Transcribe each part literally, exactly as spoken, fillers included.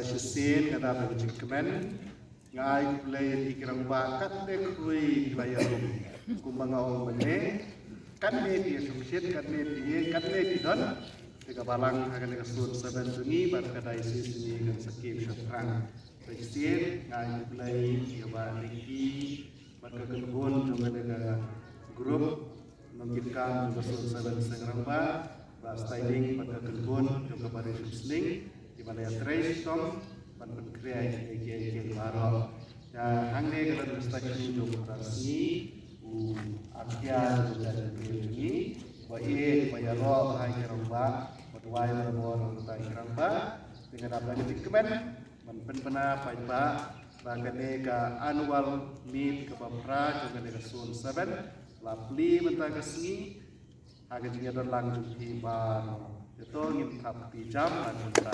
Shisien nga dap da ka jingkmen, nga ai khublei ïa ki rangbah katne khrui ki la ïarum. Kumba nga ong mynne, katne phi ïashongshit, katne phi ïeit, katne phi don, te ka balang ha kane ka zone seven jong ngi bad ka diocese jong ngi kan sa kiew shaphrang. Shisien nga ai khublei ïa Bah Nicky bad ka kynhun jong kane ka group nongkitkam jong ka zone seven Seng Rangbah, Bah Styling bad ka kynhun jong ka parish Umsning, kiba la ïatrei shitom ban pynkhreh ïa kine kiei kiei baroh. Te hangne ka don ka statue jong u Trai Sngi, u akhia jong ka jaitbynriew jong ngi, uba ïeit, uba ïaroh ha ki rangbah, uba duwai barabor na ka bynta ki rangbah. Te nga dap da ka jingkmen ban pynbna paidbah ba kane ka annual meet kaba phra jong kane ka zone seven la plie mynta ka sngi ha ka jingïadon lang jong phi baroh. Te to ngin thap kti jam ha ka bynta.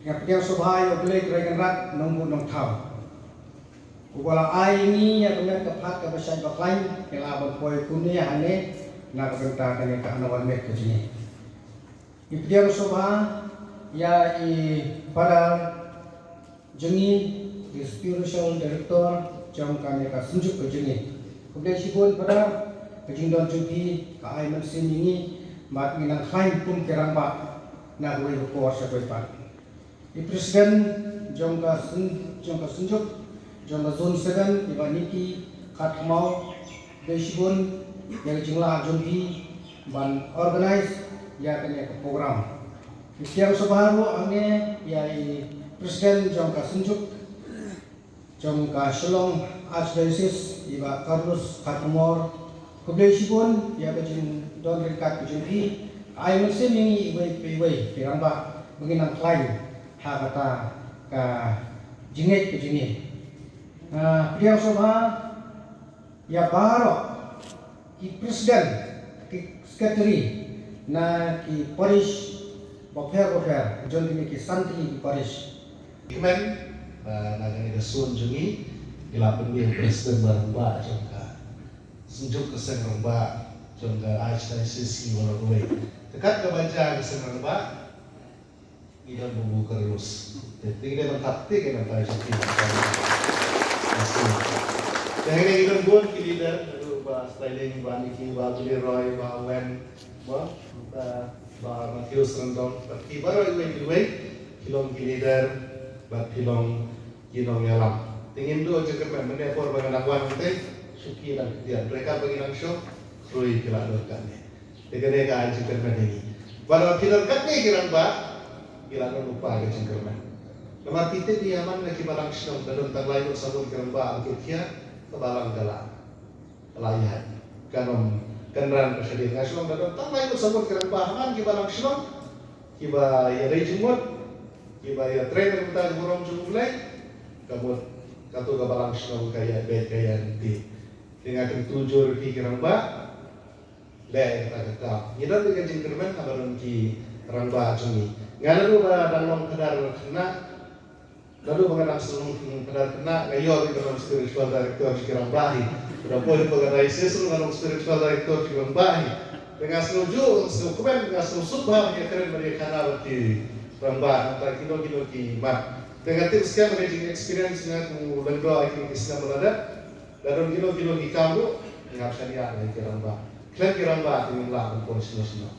Nga pdiang sngewbha ïa U Blei Trai Kynrad Nongbuh Nongthaw, uba la ai ïa ngi ïa ka met ka phad kaba shait ba khlaiñ, ngi lah ban poi kumne hangne na ka bynta kane ka annual meet ka jong ngi. Ngi pdiang sngewbha ïa i Father jong ngi, i Spiritual Director jong kane ka synjuk ka jong ngi. Khublei shibun Father, ka jingdon jong phi ka ai mynsiem ïa ngi bad ngi nang khlaiñ kum ki rangbah na kawei ka por sha kawei pat. I President jong ka syn-, jong ka synjuk jong ka Zone seven, i Bah Nicky Kharkongor, khublei shibun ïa ka jinglah jong phi ban organize ïa kane ka program. Ngi pdiang sngewbha ruh hangne ïa i President jong ka synjuk jong ka Shillong Archdiocese, i Bah Carlos Kharkongor, khublei shibun ïa ka jingdon ryngkat ka jong phi, ai mynsiem ïa ngi iwei pa iwei ki rangbah ba ngin nang khlaiñ ha kata ka jingngeit ka jong ngi. Ah, pdiang sngewbha ïa baroh ki president, ki secretary na ki parish bapher bapher jong kine ki san tylli ki parish. Kmen ba na kane ka zone jong ngi, ngi la pynmih u president ba rangbah jong ka synjuk ka seng rangbah jong ka Archdiocese ngi baroh kawei. Te kat kaba jia ka seng rangbah, ngi don Bah Carlos. Te ngi dei ban thap kti ka nambar jong ki. Te hangne ngi don bun ki leader, naduh Bah Styling, Bah Nicky, Bah Billy Roy, Bah Wen, Bah, Bah Matthew Srandong, bad ki baroh iwei pa iwei, ki long ki leader bad ki long ki nongïalam. Te ngim duh jingkyrmen, mynne por ba nga dang wan te, shuki dang ktian. Hynrei katba ngi dang shoh, khrui ki la don katne. Te kane ka ai jingkyrmen ïa ngi. Ba lada phi don katne ki rangbah, ki la don lypa ka jingkyrmen. Namar phi tip ïa man na ki balang shnong, da don tang lai ngut sabun ki rangbah, ki khia, ka balang ka la, ka la ïaid. Kan ym kynran ka shadien. Nga shnong da don tang lai ngut sabun ki rangbah, man ki balang shnong kiba ïadei jingmut, kiba ïatrei na ka bynta ka burom jong U Blei, ka mut kato ka balang shnong ka ïaid beit ka ïaid lynti. Te nga kyntu jur ïa phi ki rangbah, leh ïa kata ka kam. Ngi don ka jingkyrmen haba don ki rangbah jong ngi. Nga naduh ba dang long phadar khynnah, naduh ba nga dang shu long phadar khynnah, nga ïoh ruh ban long spiritual director jong ki rangbah hi. Naduh ba nga dang long spiritual director jong ki rangbah hi. Te nga sngewjuh, sngewkmen, nga sngewsuk bha ban ïakren ban ïakhana bad ki rangbah, nangta kino kino ki mat. Te nga tip skhem ba ka jingexperience nga kum u lyngdoh ha kine ki snem ba la dep. Lada don kino kino ki kam ruh, ngi hap shaniah bad ki rangbah. Khlem ki rangbah te ngim lah ban poi shano shano.